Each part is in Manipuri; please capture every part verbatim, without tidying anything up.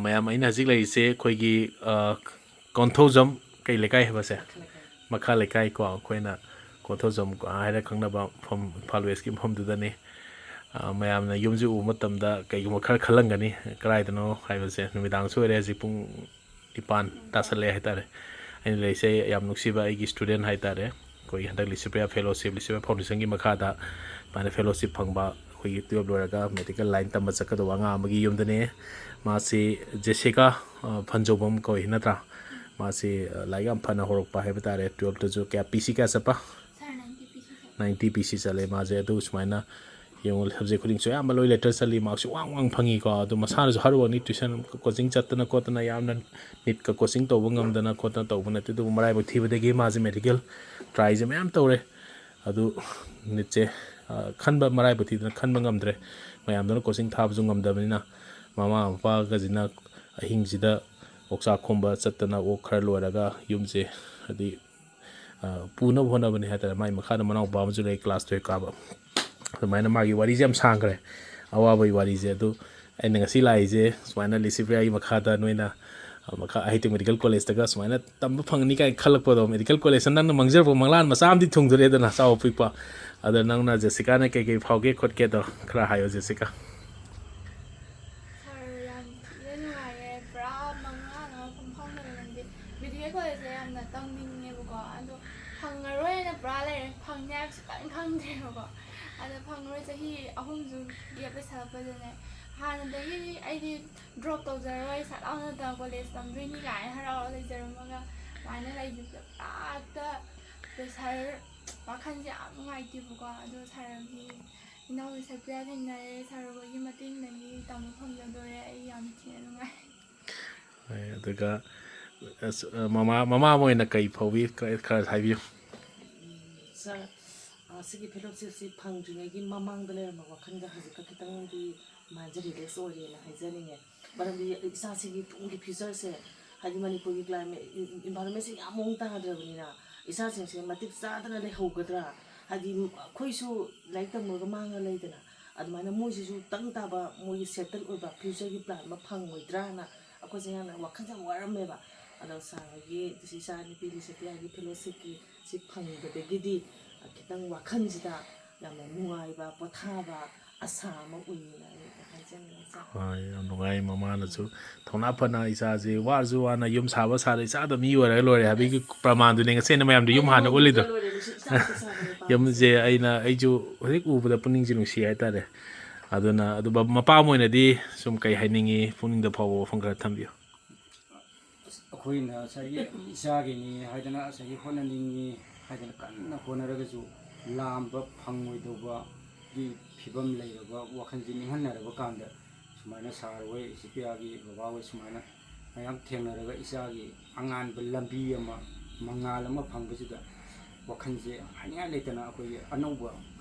ꯃꯌꯥꯝ, ꯑꯩꯅ ꯍꯧꯖꯤꯛ ꯂꯩꯔꯤꯁꯦ ꯑꯩꯈꯣꯏꯒꯤ, ꯑ, ꯀꯣꯟꯊꯧꯖꯝ, ꯀꯩ ꯂꯩꯀꯥꯏ ꯍꯥꯏꯕꯁꯦ? ꯃꯈꯥ ꯂꯩꯀꯥꯏ ꯀꯣ, ꯑꯩꯈꯣꯏꯅ ꯀꯣꯟꯊꯧꯖꯝ ꯍꯥꯏꯔ ꯈꯪꯅꯕ ꯃꯐꯝ, ꯏꯝꯐꯥꯜ ꯋꯦꯁꯀꯤ ꯃꯐꯝꯗꯨꯗꯅꯤ꯫ ꯑ, ꯃꯌꯥꯝꯅ ꯌꯨꯝꯁꯤ ꯎꯕ ꯃꯇꯝꯗ ꯀꯩꯒꯨꯝꯕ ꯈꯔ ꯈꯜꯂꯝꯒꯅꯤ, ꯀꯗꯥꯏꯗꯅꯣ ꯍꯥꯏꯕꯁꯦ꯫ ꯅꯨꯃꯤꯗꯥꯡꯁꯨ ꯑꯣꯏꯔꯦ, ꯍꯧꯖꯤꯛ ꯄꯨꯡ ꯅꯤꯄꯥꯟ ꯇꯥꯁꯜꯂꯛꯑꯦ ꯍꯥꯏꯇꯥꯔꯦ꯫ ꯑꯩꯅ ꯂꯩꯔꯤꯁꯦ ꯌꯥꯝ ꯅꯨꯡꯁꯤꯕ ꯑꯩꯒꯤ student ꯍꯥꯏꯇꯥꯔꯦ, ꯑꯩꯈꯣꯏꯒꯤ ꯍꯟꯗꯛ ꯂꯤꯁꯤꯄ꯭ꯔꯤꯌꯥ fellowship, ꯂꯤꯁꯤꯄ꯭ꯔꯤꯌꯥ foundationꯒꯤ ꯃꯈꯥꯗ ꯁꯨꯃꯥꯏꯅ fellowship ꯐꯪꯕ, ꯑꯩꯈꯣꯏꯒꯤ twelve ꯂꯣꯏꯔꯒ medical line ꯇꯝꯕ ꯆꯠꯀꯗꯧꯕ ꯑꯉꯥꯡ ꯑꯃꯒꯤ ꯌꯨꯝꯗꯅꯦ꯫ ꯃꯥꯁꯤ ꯖꯦꯁꯤꯀꯥ, ꯑ, ꯐꯟꯖꯧꯕꯝ ꯀꯧꯏ ꯅꯠꯇ꯭ꯔꯥ? ꯃꯥꯁꯤ, ꯑ, ꯂꯥꯏꯔꯤꯛ ꯌꯥꯝ ꯐꯅ ꯍꯧꯔꯛꯄ ꯍꯥꯏꯕ ꯇꯥꯔꯦ꯫ Twelveꯇꯁꯨ ꯀꯌꯥ, P C ꯀꯌꯥ ꯆꯠꯄ? Sir, ninety P C ꯆꯠꯂꯦ꯫ Ninety P C ꯆꯠꯂꯦ ꯃꯥꯁꯦ꯫ ꯑꯗꯨ ꯁꯨꯃꯥꯏꯅ ꯌꯦꯡꯉꯨ, subject ꯈꯨꯗꯤꯡꯁꯨ ꯑꯌꯥꯝꯕ ꯂꯣꯏ letter ꯆꯠꯂꯤ, markꯁꯨ ꯋꯥꯡ ꯋꯥꯡ ꯐꯪꯉꯤꯀꯣ꯫ ꯑꯗꯨ ꯃꯁꯥꯅꯁꯨ ꯍꯥꯔꯠ ꯋꯥꯔꯛꯅꯤ, tuition coaching ꯆꯠꯇꯅ ꯈꯣꯠꯇꯅ, ꯌꯥꯝꯅ NEETꯀ coaching ꯇꯧꯕ ꯉꯝꯗꯅ ꯈꯣꯠꯇꯅ ꯇꯧꯕ ꯅꯠꯇꯦ꯫ ꯑꯗꯨꯕꯨ ꯃꯔꯥꯏꯕꯛ ꯊꯤꯕꯗꯒꯤ ꯃꯥꯁꯦ medical tryꯁꯦ ꯃꯌꯥꯝ ꯇꯧꯔꯦ꯫ ꯑꯗꯨ NEETꯁꯦ, ꯑ, ꯈꯟꯕ ꯃꯔꯥꯏꯕꯛ ꯊꯤꯗꯅ ꯈꯟꯕ ꯉꯝꯗ꯭ꯔꯦ꯫ ꯃꯌꯥꯝꯗꯨꯅ coaching ꯊꯥꯕꯁꯨ ꯉꯝꯗꯕꯅꯤꯅ, ꯃꯃꯥ ꯃꯄꯥꯒꯁꯤꯅ ꯑꯍꯤꯡꯁꯤꯗ ꯑꯣꯛꯆꯥꯛ ꯈꯣꯝꯕ ꯆꯠꯇꯅ ꯑꯣꯛ ꯈꯔ ꯂꯣꯏꯔꯒ ꯌꯨꯝꯁꯦ, ꯍꯥꯏꯗꯤ, ꯑ, ꯄꯨꯅꯕ ꯍꯣꯠꯅꯕꯅꯤ ꯍꯥꯏꯇꯥꯔꯦ꯫ ꯃꯥꯏ ꯃꯈꯥꯗ ꯃꯅꯥꯎꯄꯥ ꯑꯃꯁꯨ ꯂꯩ, class twelve ꯀꯥꯕ꯫ ꯑꯗꯨꯃꯥꯏꯅ ꯃꯥꯒꯤ ꯋꯥꯔꯤꯁꯦ ꯌꯥꯝ ꯁꯥꯡꯈ꯭ꯔꯦ, ꯑꯋꯥꯕꯒꯤ ꯋꯥꯔꯤꯁꯦ꯫ ꯑꯗꯨ ꯑꯩꯅ ꯉꯁꯤ ꯂꯥꯛꯏꯁꯦ ꯁꯨꯃꯥꯏꯅ ꯂꯤꯁꯤꯄ꯭ꯔꯤꯌꯥꯒꯤ ꯃꯈꯥꯗ ꯅꯣꯏꯅ, ꯑ, ꯃꯈꯥ ꯍꯩꯇꯤꯡ medical collegeꯇꯒ ꯁꯨꯃꯥꯏꯅ ꯇꯝꯕ ꯐꯪꯒꯅꯤ ꯀꯥꯏꯅ ꯈꯜꯂꯛꯄꯗꯣ, medical collegeꯇ ꯅꯪꯅ ꯃꯪꯖꯔꯛꯄ ꯃꯪꯂꯥꯟ ꯃꯆꯥ ꯑꯃꯗꯤ ꯊꯨꯡꯗꯣꯔꯦꯗꯅ, ꯆꯥꯎꯕ ꯄꯤꯛꯄ꯫ ꯑꯗꯣ ꯅꯪꯅ ꯖꯦꯁꯤꯀꯥꯅ ꯀꯩꯀꯩ ꯐꯥꯎꯒꯦ ꯈꯣꯠꯀꯦꯗꯣ ꯈꯔ ꯍꯥꯏꯌꯣ, ꯖꯦꯁꯤꯀꯥ꯫ Sir, ꯌꯥꯝ ꯊꯤꯅ ꯅꯨꯡꯉꯥꯏꯔꯦ, ꯄꯨꯔꯥ ꯃꯪꯂꯥꯟ ꯑꯃ ꯄꯨꯡꯐꯪ ꯐꯪꯉꯦ꯫ ꯅꯪꯗꯤ medical collegeꯁꯦ ꯌꯥꯝꯅ ꯇꯝꯅꯤꯡꯉꯦꯕꯀꯣ, ꯑꯗꯣ ꯐꯪꯉꯔꯣꯏꯅ ꯄꯨꯔꯥ ꯂꯩꯔꯦ, ꯐꯪꯅꯤ ꯍꯥꯏꯕ ꯁꯨꯛꯈꯪ ꯈꯪꯗ꯭ꯔꯦꯕꯀꯣ꯫ ꯑꯗꯣ ꯐꯪꯉꯔꯣꯏ, ꯆꯍꯤ ꯑꯍꯨꯝꯁꯨ gap ꯂꯩꯁꯜꯂꯛꯄꯗꯅꯦ꯫ ꯍꯥꯟꯅꯗꯒꯤ ꯑꯩꯗꯤ drop ꯇꯧꯖꯔꯔꯣꯏ, ꯁꯠ ꯂꯥꯎꯅ ꯇ-, college ꯇꯝꯗꯣꯏꯅꯤ ꯀꯥꯏꯅ ꯍꯔꯥꯎꯔ ꯂꯩꯖꯔꯝꯃꯒ ꯑꯗꯨꯃꯥꯏꯅ ꯂꯩꯕꯁꯦ ꯄꯨꯔꯥ ꯍꯦꯛꯇ pressure, ꯋꯥꯈꯜꯁꯦ ꯌꯥꯝ ꯅꯨꯡꯉꯥꯏꯇꯦꯕꯀꯣ꯫ ꯑꯗꯣ sirꯒꯤ ꯏꯅꯥꯎ ꯖꯦꯁꯤꯀꯥ ꯊꯦꯡꯅꯔꯦ, sir ꯍꯣꯏꯒꯤ ꯃꯇꯦꯡꯗꯒꯤ ꯇꯝꯕ ꯐꯪꯖꯗꯣꯔꯦ꯫ ꯑꯩ ꯌꯥꯝ ꯊꯤꯅ ꯅꯨꯡꯉꯥꯏ꯫ ꯍꯣꯏ, ꯑꯗꯨꯒ, ꯑꯁ, ꯃꯃꯥ, ꯃꯃꯥ ꯑꯃ ꯑꯣꯏꯅ ꯀꯩ ꯐꯥꯎꯕꯤ? ꯈꯔ, ꯈꯔ ꯍꯥꯏꯕꯤꯌꯨ꯫ Sir, ꯑ, ꯁꯤꯒꯤ fellowshipꯁꯤ ꯐꯪꯗ꯭ꯔꯤꯉꯩꯒꯤ ꯃꯃꯥꯡꯗ ꯂꯩꯔꯝꯕ ꯋꯥꯈꯜꯒ ꯍꯧꯖꯤꯛꯀ ꯈꯤꯇꯪꯗꯤ mindꯁꯦ relax ꯑꯣꯏꯔꯦꯅ ꯍꯥꯏꯖꯅꯤꯡꯉꯦ꯫ ꯃꯔꯝꯗꯤ ꯏꯆꯥꯁꯤꯒꯤ ꯇꯨꯡꯒꯤ futureꯁꯦ, ꯍꯥꯏꯗꯤ ꯃꯅꯤꯄꯨꯔꯒꯤ climate, environmentꯁꯦ ꯌꯥꯝ ꯃꯑꯣꯡ ꯇꯥꯗ꯭ꯔꯕꯅꯤꯅ, ꯏꯆꯥꯁꯤꯡꯁꯦ ꯃꯇꯤꯛ ꯆꯥꯗꯅ ꯂꯩꯍꯧꯒꯗ꯭ꯔꯥ? ꯍꯥꯏꯗꯤ ꯑꯩꯈꯣꯏꯁꯨ ꯂꯥꯏꯔꯤꯛ ꯇꯝꯃꯨꯔꯒ ꯃꯥꯡꯉ ꯂꯩꯗꯅ, ꯑꯗꯨꯃꯥꯏꯅ ꯃꯣꯏꯁꯤꯁꯨ ꯇꯪ ꯇꯥꯕ ꯃꯣꯏꯒꯤ ꯁꯦꯇꯜ ꯑꯣꯏꯕ ꯐ꯭ꯌꯨꯆꯔꯒꯤ ꯄ꯭ꯂꯥꯟ ꯑꯃ ꯐꯪꯉꯣꯏꯗ꯭ꯔꯥꯅ ꯑꯩꯈꯣꯏꯁꯦ ꯌꯥꯝꯅ ꯋꯥꯈꯜꯁꯦ ꯌꯥꯝ ꯋꯥꯔꯝꯃꯦꯕ꯫ ꯑꯗꯣ ꯁꯥꯔ ꯍꯣꯏꯒꯤ ꯏꯆꯥ ꯅꯨꯄꯤ ꯂꯤꯁꯦꯄꯤꯌꯥꯒꯤ ꯐꯦꯂꯣꯁꯤꯞꯀꯤ ꯁꯤ ꯐꯪꯕꯗꯒꯤꯗꯤ ꯈꯤꯇꯪ ꯋꯥꯈꯜꯁꯤꯗ ꯌꯥꯝꯅ ꯅꯨꯡꯉꯥꯏꯕ, ꯄꯣꯊꯥꯕ, ꯑꯁꯥ ꯑꯃ ꯎꯏꯌꯦꯅ ꯑꯩ ꯍꯥꯏꯖꯅꯤꯡꯉꯤ, ꯁꯥꯔ꯫ ꯍꯣꯏ, ꯌꯥꯝ ꯅꯨꯡꯉꯥꯏ꯫ ꯃꯃꯥꯅꯁꯨ ꯊꯧꯅꯥ ꯐꯅ ꯏꯆꯥꯁꯦ ꯋꯥꯔꯁꯨ ꯋꯥꯅ ꯌꯨꯝ ꯁꯥꯕ ꯁꯥꯔ ꯏꯆꯥꯗ ꯃꯤ ꯑꯣꯏꯔꯒ ꯂꯣꯏꯔꯦ ꯍꯥꯏꯕꯒꯤ ꯄ꯭ꯔꯃꯥꯟꯗꯨꯅꯦ ꯉꯁꯤ ꯑꯩꯅ ꯃꯌꯥꯝꯗ ꯌꯨꯝ ꯍꯥꯟꯅ ꯎꯠꯂꯤꯗꯣ꯫ ꯂꯣꯏꯔꯦ, ꯂꯣꯏꯔꯦ, ꯏꯆꯥ ꯃꯆꯥ ꯁꯥꯕꯅꯦ, ꯄꯥꯝꯃꯤꯁꯦ꯫ ꯌꯨꯝꯁꯦ ꯑꯩꯅ, ꯑꯩꯁꯨ ꯍꯧꯖꯤꯛ ꯎꯕꯗ ꯄꯨꯛꯅꯤꯡꯁꯦ ꯅꯨꯡꯁꯤ ꯍꯥꯏꯇꯥꯔꯦ꯫ ꯑꯗꯨꯅ ꯑꯗꯨ ꯃꯄꯥ ꯑꯃ ꯑꯣꯏꯅꯗꯤ ꯁꯨꯝ ꯀꯩ ꯍꯥꯏꯅꯤꯡꯉꯤ, ꯄꯨꯛꯅꯤꯡꯗ ꯐꯥꯎꯕ ꯋꯥꯐꯝ ꯈꯔ ꯊꯝꯕꯤꯌꯨ꯫ ꯑꯩꯈꯣꯏꯅ ꯉꯁꯥꯏꯒꯤ ꯏꯆꯥꯒꯤꯅꯤ ꯍꯥꯏꯗꯅ ꯉꯁꯥꯏꯒꯤ ꯍꯣꯠꯅꯅꯤꯡꯉꯤ ꯍꯥꯏꯗꯅ ꯀꯟꯅ ꯍꯣꯠꯅꯔꯒꯁꯨ ꯂꯥꯝꯕ ꯐꯪꯉꯣꯏꯗꯧꯕꯒꯤ ꯐꯤꯕꯝ ꯂꯩꯔꯕ ꯋꯥꯈꯜꯁꯤ ꯅꯤꯡꯍꯟꯅꯔꯕ ꯀꯥꯟꯗ ꯁꯨꯃꯥꯏꯅ ꯁꯥꯔ ꯍꯣꯏ, ꯏꯆꯦꯄꯤꯌꯥꯒꯤ ꯕꯕꯥ ꯍꯣꯏ ꯁꯨꯃꯥꯏꯅ ꯃꯌꯥꯝ ꯊꯦꯡꯅꯔꯒ ꯏꯆꯥꯒꯤ ꯑꯉꯥꯟꯕ ꯂꯝꯕꯤ ꯑꯃ, ꯃꯉꯥꯜ ꯑꯃ ꯐꯪꯕꯁꯤꯗ ꯋꯥꯈꯜꯁꯦ ꯍꯥꯏꯅꯤꯡꯉꯥꯏ ꯂꯩꯇꯅ ꯑꯩꯈꯣꯏꯒꯤ ꯑꯅꯧꯕ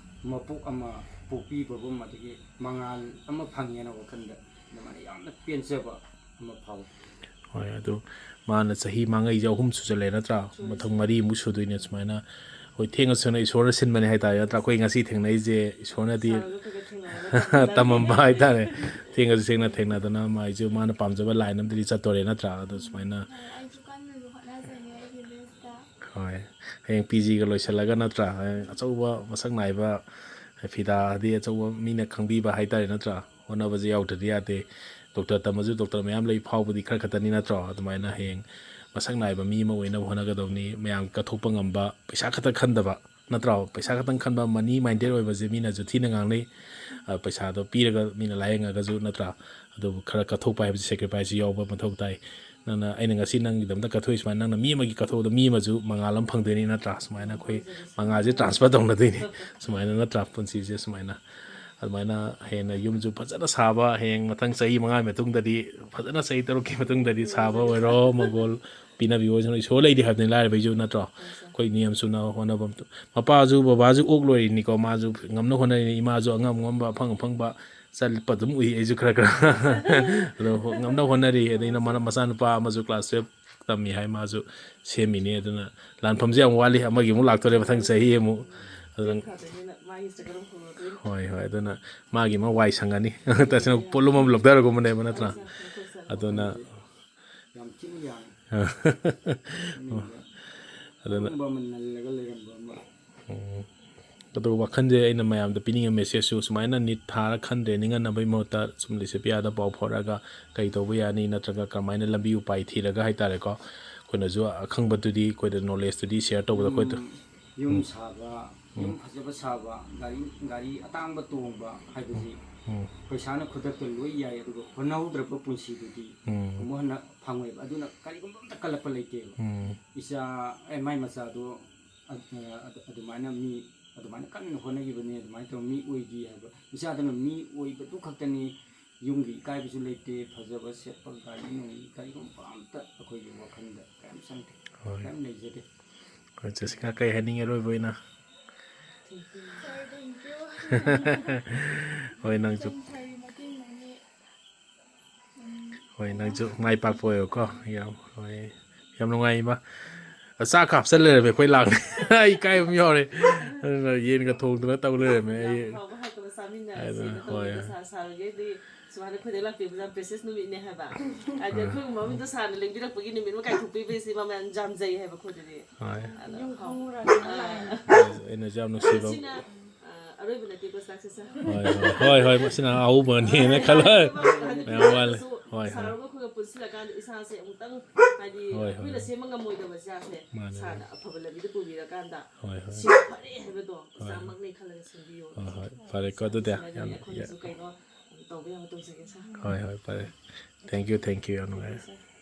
ꯃꯄꯣꯛ ꯑꯃ ꯄꯣꯛꯄꯤꯕꯒꯨꯝ ꯑꯗꯒꯤ ꯃꯉꯥꯜ ꯑꯃ ꯐꯪꯉꯦꯅ ꯋꯥꯈꯜꯗ ꯑꯗꯨꯃꯥꯏꯅ ꯌꯥꯝꯅ ꯄꯦꯟꯖꯕ ꯑꯃ ꯐꯥꯎꯏ꯫ ꯍꯣꯏ, ꯑꯗꯨ ꯃꯥꯅ ꯆꯍꯤ ꯃꯥꯡꯉꯛꯏꯁꯦ ꯑꯍꯨꯝ ꯁꯨꯖꯜꯂꯛꯑꯦ ꯅꯠꯇ꯭ꯔꯥ? ꯃꯊꯪ ꯃꯔꯤꯃꯨꯛ ꯁꯨꯗꯣꯏꯅꯦ ꯁꯨꯃꯥꯏꯅ꯫ ꯍꯣꯏ, ꯊꯦꯡꯉꯁꯨꯅ ꯏꯁꯣꯔꯅ ꯁꯤꯟꯕꯅꯦ ꯍꯥꯏꯇꯥꯔꯦ ꯅꯠꯇ꯭ꯔꯥ? ꯑꯩꯈꯣꯏ ꯉꯁꯤ ꯊꯦꯡꯅꯔꯤꯁꯦ ꯏꯁꯣꯔꯅꯗꯤ ꯁꯥꯔꯒ ꯈꯔ ꯈꯔ ꯊꯦꯡꯅꯔꯒ ꯇꯝꯃꯝꯕ ꯍꯥꯏꯇꯥꯔꯦ꯫ ꯊꯦꯡꯉꯁꯨ ꯊꯦꯡꯅ ꯊꯦꯡꯅꯗꯅ ꯃꯥꯏꯁꯨ ꯃꯥꯅ ꯄꯥꯝꯖꯕ ꯂꯥꯏꯟ ꯑꯃꯗꯗꯤ ꯆꯠꯇꯣꯔꯦ ꯅꯠꯇ꯭ꯔꯥ? ꯑꯗꯨ ꯁꯨꯃꯥꯏꯅ ꯁꯥꯔ, ꯑꯩꯁꯨ ꯀꯟꯅꯁꯨ ꯍꯣꯠꯅꯖꯒꯦ ꯑꯩꯒꯤ ꯕꯦꯁꯇ꯫ ꯍꯣꯏ, ꯍꯌꯦꯡ ꯄꯤ ꯖꯤꯒ ꯂꯣꯏꯁꯤꯜꯂꯒ ꯅꯠꯇ꯭ꯔꯥ? ꯍꯌꯦꯡ ꯑꯆꯧꯕ ꯃꯁꯛ ꯅꯥꯏꯕ ꯐꯤꯗꯥꯗꯤ ꯑꯆꯧꯕ ꯃꯤꯅ ꯈꯪꯕꯤꯕ ꯍꯥꯏꯇꯥꯔꯦ ꯅꯠꯇ꯭ꯔꯥ? ꯍꯣꯠꯅꯕꯁꯦ ꯌꯥꯎꯗ꯭ꯔꯗꯤ ꯌꯥꯗꯦ꯫ ꯗꯣꯛꯇꯔ ꯇꯝꯃꯁꯨ ꯗꯣꯛꯇꯔ ꯃꯌꯥꯝ ꯂꯩ ꯐꯥꯎꯕꯗꯤ ꯈꯔ ꯈꯛꯇꯅꯤ ꯅꯠꯇ꯭ꯔꯣ? ꯑꯗꯨꯃꯥꯏꯅ ꯍꯌꯦꯡ ꯃꯁꯛ ꯅꯥꯏꯕ ꯃꯤ ꯑꯃ ꯑꯣꯏꯅꯕ ꯍꯣꯠꯅꯒꯗꯕꯅꯤ꯫ ꯃꯌꯥꯝ ꯀꯠꯊꯣꯛꯄ ꯉꯝꯕ, ꯄꯩꯁꯥ ꯈꯛꯇ ꯈꯟꯗꯕ ꯅꯠꯇ꯭ꯔꯣ? ꯄꯩꯁꯥ ꯈꯛꯇꯪ ꯈꯟꯕ, ꯃꯅꯤ ꯃꯥꯏꯟꯗꯦꯠ ꯑꯣꯏꯕꯁꯦ ꯃꯤꯅꯁꯨ ꯊꯤꯅ ꯉꯥꯡꯅꯩ꯫ ꯑ, ꯄꯩꯁꯥꯗꯣ ꯄꯤꯔꯒ ꯃꯤꯅ ꯂꯥꯏꯌꯦꯡꯉꯒꯁꯨ ꯅꯠꯇ꯭ꯔꯥ? ꯑꯗꯨꯕꯨ ꯈꯔ ꯀꯠꯊꯣꯛꯄ ꯍꯥꯏꯕꯁꯤ ꯁꯦꯀ꯭ꯔꯤꯐꯥꯏꯁꯁꯨ ꯌꯥꯎꯕ ꯃꯊꯧ ꯇꯥꯏ꯫ ꯅꯪꯅ, ꯑꯩꯅ ꯉꯁꯤ ꯅꯪꯒꯤꯗꯃꯛꯇ ꯀꯠꯊꯣꯛꯏ ꯁꯨꯃꯥꯏꯅ, ꯅꯪꯅ ꯃꯤ ꯑꯃꯒꯤ ꯀꯠꯊꯣꯛꯄꯗ ꯃꯤ ꯑꯃꯁꯨ ꯃꯉꯥꯜ ꯑꯃ ꯐꯪꯗꯣꯏꯅꯤ ꯅꯠꯇ꯭ꯔꯥ? ꯁꯨꯃꯥꯏꯅ ꯑꯩꯈꯣꯏ ꯃꯉꯥꯜꯁꯦ ꯇ꯭ꯔꯥꯟꯁꯐꯔ ꯇꯧꯅꯗꯣꯏꯅꯤ꯫ ꯁꯨꯃꯥꯏꯅ ꯅꯠꯇ꯭ꯔꯥ? ꯄꯨꯟꯁꯤꯁꯦ ꯁꯨꯃꯥꯏꯅ꯫ ꯑꯗꯨꯃꯥꯏꯅ ꯍꯦꯟꯅ ꯌꯨꯝꯁꯨ ꯐꯖꯅ ꯁꯥꯕ, ꯍꯌꯦꯡ ꯃꯊꯪ ꯆꯍꯤ ꯃꯉꯥꯒꯤ ꯃꯇꯨꯡꯗꯗꯤ ꯐꯖꯅ, ꯆꯍꯤ ꯇꯔꯨꯛꯀꯤ ꯃꯇꯨꯡꯗꯗꯤ ꯁꯥꯕ ꯑꯣꯏꯔꯣ, ꯃꯒꯣꯜ ꯄꯤꯅꯕꯤꯌꯨ ꯍꯥꯏꯁꯤꯅ ꯏꯁꯣꯔ ꯂꯩꯔꯤ ꯍꯥꯏꯕꯅꯤ, ꯂꯥꯏꯔꯕꯩꯁꯨ ꯅꯠꯇ꯭ꯔꯣ? ꯑꯩꯈꯣꯏ ꯅꯤꯌꯝ ꯆꯨꯝꯅ ꯍꯣꯠꯅꯕ ꯑꯃ-, ꯃꯄꯥꯁꯨ ꯕꯕꯥꯁꯨ ꯑꯣꯛ ꯂꯣꯏꯔꯤꯅꯤꯀꯣ, ꯃꯥꯁꯨ ꯉꯝꯅ ꯍꯣꯠꯅꯔꯤꯅꯤ, ꯏꯃꯥꯁꯨ ꯑꯉꯝ ꯑꯉꯝꯕ ꯑꯐꯪ ꯑꯐꯪꯕ ꯆꯠꯄ ꯑꯗꯨꯝ ꯎꯏ, ꯑꯩꯁꯨ ꯈꯔ ꯈꯔ꯫ ꯑꯗꯣ ꯍꯣ-, ꯉꯝꯅ ꯍꯣꯠꯅꯔꯤ꯫ ꯑꯗꯩ ꯃꯆꯥꯅꯨꯄꯥ ꯑꯃꯁꯨ ꯀ꯭ꯂꯥꯁ ꯇꯨꯌꯦꯜꯞ ꯇꯝꯃꯤ ꯍꯥꯏ, ꯃꯥꯁꯨ ꯁꯦꯝꯃꯤꯅꯤ꯫ ꯑꯗꯨꯅ ꯂꯥꯟꯐꯝꯁꯦ ꯌꯥꯝ ꯋꯥꯠꯂꯤ, ꯑꯃꯒꯤ ꯑꯃꯨꯛ ꯂꯥꯛꯇꯣꯔꯦ ꯃꯊꯪ ꯆꯍꯤ ꯑꯃꯨꯛ꯫ ꯑꯗꯨꯅ ꯍꯣꯏ, ꯍꯣꯏ, ꯑꯗꯨꯅ ꯃꯥꯒꯤ ꯑꯃ ꯋꯥꯏ ꯁꯪꯉꯅꯤ꯫ ꯇꯁꯦꯡꯅ ꯄꯣꯠꯂꯨꯝ ꯑꯃ ꯂꯧꯊꯔꯒꯨꯝꯕꯅꯦꯕ, ꯅꯠꯇ꯭ꯔꯥ? ꯑꯗꯨꯅ ꯌꯥꯝ ꯊꯤꯅ ꯌꯥꯝꯃꯤ꯫ ꯑꯗꯨꯅ ꯑꯗꯨꯒꯨꯝꯕ ꯑꯃ ꯅꯜꯂꯒ ꯂꯩꯔꯝꯕ ꯑꯃ꯫ ꯎꯝ꯫ ꯑꯗꯣ ꯋꯥꯈꯜꯁꯦ ꯑꯩꯅ ꯃꯌꯥꯝꯗ ꯄꯤꯅꯤꯡꯕ ꯃꯦꯁꯦꯖꯁꯨ, ꯁꯨꯃꯥꯏꯅ ꯅꯤꯠ ꯊꯥꯔ ꯈꯟꯗ꯭ꯔꯦ ꯅꯤꯡꯍꯟꯅꯕꯒꯤ ꯃꯍꯨꯠꯇ ꯁꯨꯝ ꯂꯤꯁꯦꯄꯤꯌꯥꯗ ꯄꯥꯎ ꯐꯥꯎꯔꯛꯑꯒ ꯀꯩ ꯇꯧꯕ ꯌꯥꯅꯤ, ꯅꯠꯇ꯭ꯔꯒ ꯀꯔꯝꯍꯥꯏꯅ ꯂꯝꯕꯤ ꯎꯄꯥꯏ ꯊꯤꯔꯒ ꯍꯥꯏꯇꯥꯔꯦꯀꯣ, ꯑꯩꯈꯣꯏꯅꯁꯨ ꯑꯈꯪꯕꯗꯨꯗꯤ, ꯑꯩꯈꯣꯏꯗ ꯅꯣꯂꯦꯖꯇꯨꯗꯤ ꯁꯤꯌꯔ ꯇꯧꯕꯗ ꯑꯩꯈꯣꯏꯗ ꯌꯨꯝ, ꯌꯨꯝ ꯁꯥꯕ, ꯌꯨꯝ ꯐꯖꯕ ꯁꯥꯕ, ꯒꯥꯔꯤ, ꯒꯥꯔꯤ ꯑꯇꯥꯡꯕ ꯇꯣꯡꯕ ꯍꯥꯏꯕꯁꯤ ꯎꯝ꯫ ꯄꯩꯁꯥꯅ ꯈꯨꯗꯛꯇ ꯂꯣꯏ ꯌꯥꯏ, ꯑꯗꯨꯒ ꯍꯣꯠꯅꯍꯧꯗ꯭ꯔꯕ ꯄꯨꯟꯁꯤꯗꯨꯗꯤ ꯎꯝ꯫ ꯑꯃꯨꯛ ꯍꯟꯅ ꯐꯪꯉꯣꯏꯕ꯫ ꯑꯗꯨꯅ ꯀꯔꯤꯒꯨꯝꯕ ꯑꯝꯇ ꯀꯜꯂꯛꯄ ꯂꯩꯇꯦꯕ꯫ ꯎꯝ꯫ ꯏꯆꯥ, ꯑꯦ, ꯃꯥꯏ ꯃꯆꯥꯗꯣ ꯑ-, ꯑ-, ꯑꯗꯨꯃꯥꯏꯅ ꯃꯤ, ꯑꯗꯨꯃꯥꯏꯅ ꯀꯟꯅ ꯍꯣꯠꯅꯈꯤꯕꯅꯤ, ꯑꯗꯨꯃꯥꯏꯅ ꯇꯧꯔ ꯃꯤ ꯑꯣꯏꯈꯤ ꯍꯥꯏꯕ꯫ ꯏꯆꯥꯗꯨꯅ ꯃꯤ ꯑꯣꯏꯕꯗꯨ ꯈꯛꯇꯅꯤ꯫ ꯌꯨꯝꯒꯤ ꯏꯀꯥꯏꯕꯁꯨ ꯂꯩꯇꯦ, ꯐꯖꯕ ꯁꯦꯠꯄ, ꯒꯥꯔꯤ ꯅꯨꯡꯒꯤ ꯀꯔꯤꯒꯨꯝꯕ ꯑꯝꯇ ꯑꯩꯈꯣꯏꯒꯤ ꯋꯥꯈꯜꯗ ꯀꯔꯤꯝ ꯆꯪꯗꯦ, ꯍꯣꯏ꯫ ꯀꯔꯤꯝ ꯂꯩꯖꯗꯦ꯫ ꯍꯣꯏ, ꯖꯦꯁꯤꯀꯥ, ꯀꯩ ꯍꯥꯏꯅꯤꯡꯉꯦ ꯑꯔꯣꯏꯕ ꯑꯣꯏꯅ? ꯍꯣꯏ, ꯅꯪꯁꯨ꯫ ꯍꯣꯏ, ꯅꯪꯁꯨ ꯃꯥꯏ ꯄꯥꯛꯄ ꯑꯣꯏꯌꯨꯀꯣ꯫ ꯌꯥꯝ, ꯍꯣꯏ, ꯌꯥꯝ ꯅꯨꯡꯉꯥꯏ ꯏꯃꯥ꯫ ꯆꯥꯛꯀ ꯍꯥꯞꯆꯜ ꯂꯩꯔꯝꯃꯦ ꯑꯩꯈꯣꯏ ꯂꯥꯡ꯫ ꯑꯩ ꯏꯀꯥꯏꯕ ꯑꯃ ꯌꯥꯎꯔꯦ꯫ ꯑꯗꯨꯅ ꯌꯦꯟꯒ ꯊꯣꯡꯗꯅ ꯇꯧ ꯂꯩꯔꯝꯃꯦ ꯑꯩ꯫ ꯌꯥꯝ ꯍꯥꯎꯕ ꯍꯥꯎꯇꯕ ꯆꯥꯃꯤꯟꯅꯔꯁꯦꯅ ꯑꯗꯨꯅ, ꯍꯣꯏ꯫ ꯇꯧꯕꯗ ꯁꯥ-, ꯁꯥꯔꯒꯦꯗꯤ ꯁꯨꯃꯥꯏꯅ ꯑꯩꯈꯣꯏꯗ ꯂꯥꯛꯄꯤꯕꯁꯦ ꯌꯥꯝ ꯄ꯭ꯔꯦꯁꯤꯌꯁ ꯅꯨꯃꯤꯠꯅꯦ ꯍꯥꯏꯕ꯫ ꯍꯥꯏꯗꯤ ꯑꯥ꯫ ꯑꯩꯈꯣꯏꯒꯨꯝꯕ ꯃꯤꯗꯣ ꯁꯥꯔꯅ ꯂꯦꯡꯕꯤꯔꯛꯄꯒꯤ ꯅꯨꯃꯤꯠ ꯑꯃ ꯀꯥꯏꯊꯣꯛꯄꯤꯕꯁꯤ ꯃꯃꯜ ꯌꯥꯝ ꯌꯥꯝꯖꯩ ꯍꯥꯏꯕ ꯑꯩꯈꯣꯏꯗꯗꯤ꯫ ꯍꯣꯏ꯫ ꯑꯗꯣ ꯌꯨꯝ ꯍꯥꯎ-, ꯈꯪꯉꯨꯔꯕꯅꯤꯅ꯫ ꯑꯥ꯫ ꯑꯩꯅꯁꯨ ꯌꯥꯝ ꯅꯨꯡꯁꯤꯕ꯫ ꯁꯤꯅ, ꯑꯥ, ꯑꯔꯣꯏꯕ ꯅꯠꯇꯦꯀꯣ ꯆꯥꯛꯁꯦ ꯆꯥ-, ꯍꯣꯏ, ꯍꯣꯏ, ꯍꯣꯏ, ꯍꯣꯏ, ꯃꯁꯤꯅ ꯑꯍꯧꯕꯅꯦꯅ ꯈꯜꯂꯦ꯫ ꯍꯥꯏꯗꯤ ꯃꯌꯥꯝ ꯋꯥꯠꯂꯤ꯫ ꯍꯣꯏ, ꯍꯣꯏ꯫ ꯁꯥꯔꯒ ꯑꯩꯈꯣꯏꯒ ꯄꯨꯟꯁꯤꯜꯂꯀꯥꯟꯗ ꯏꯁꯥꯁꯦ ꯑꯃꯨꯛꯇꯪ ꯍꯥꯏꯗꯤ ꯍꯣꯏ, ꯍꯣꯏ꯫ ꯑꯩꯈꯣꯏꯅ ꯁꯦꯝꯕ ꯉꯝꯃꯣꯏꯗꯕ ꯆꯥꯛꯁꯦ ꯃꯥꯅꯦ, ꯁꯥꯔꯅ ꯃꯥꯅꯦ꯫ ꯑꯐꯕ ꯂꯝꯕꯤꯗ ꯄꯨꯕꯤꯔꯀꯥꯟꯗ ꯍꯣꯏ, ꯍꯣꯏ꯫ ꯁꯤꯅ ꯐꯔꯦ ꯍꯥꯏꯕꯗꯣ ꯍꯣꯏ, ꯍꯣꯏ꯫ ꯏꯆꯥꯃꯛꯅꯦ ꯈꯜꯂꯒ ꯁꯦꯝꯕꯤꯌꯣ꯫ ꯍꯣꯏ, ꯍꯣꯏ꯫ ꯐꯔꯦꯀꯣ, ꯑꯗꯨꯗꯤ ꯁꯤꯃꯗꯤ ꯌꯥꯝ, ꯑꯩꯈꯣꯏꯅꯁꯨ ꯌꯥꯝ ꯀꯩꯅꯣ ꯇꯧꯕ ꯌꯥꯕ ꯇꯧꯖꯒꯦ ꯁꯥꯔ꯫ ꯍꯣꯏ, ꯍꯣꯏ, ꯐꯔꯦ꯫ Thank you, thank you, ꯌꯥꯝ ꯅꯨꯡꯉꯥꯏꯔꯦ꯫ ꯁꯥꯔ꯫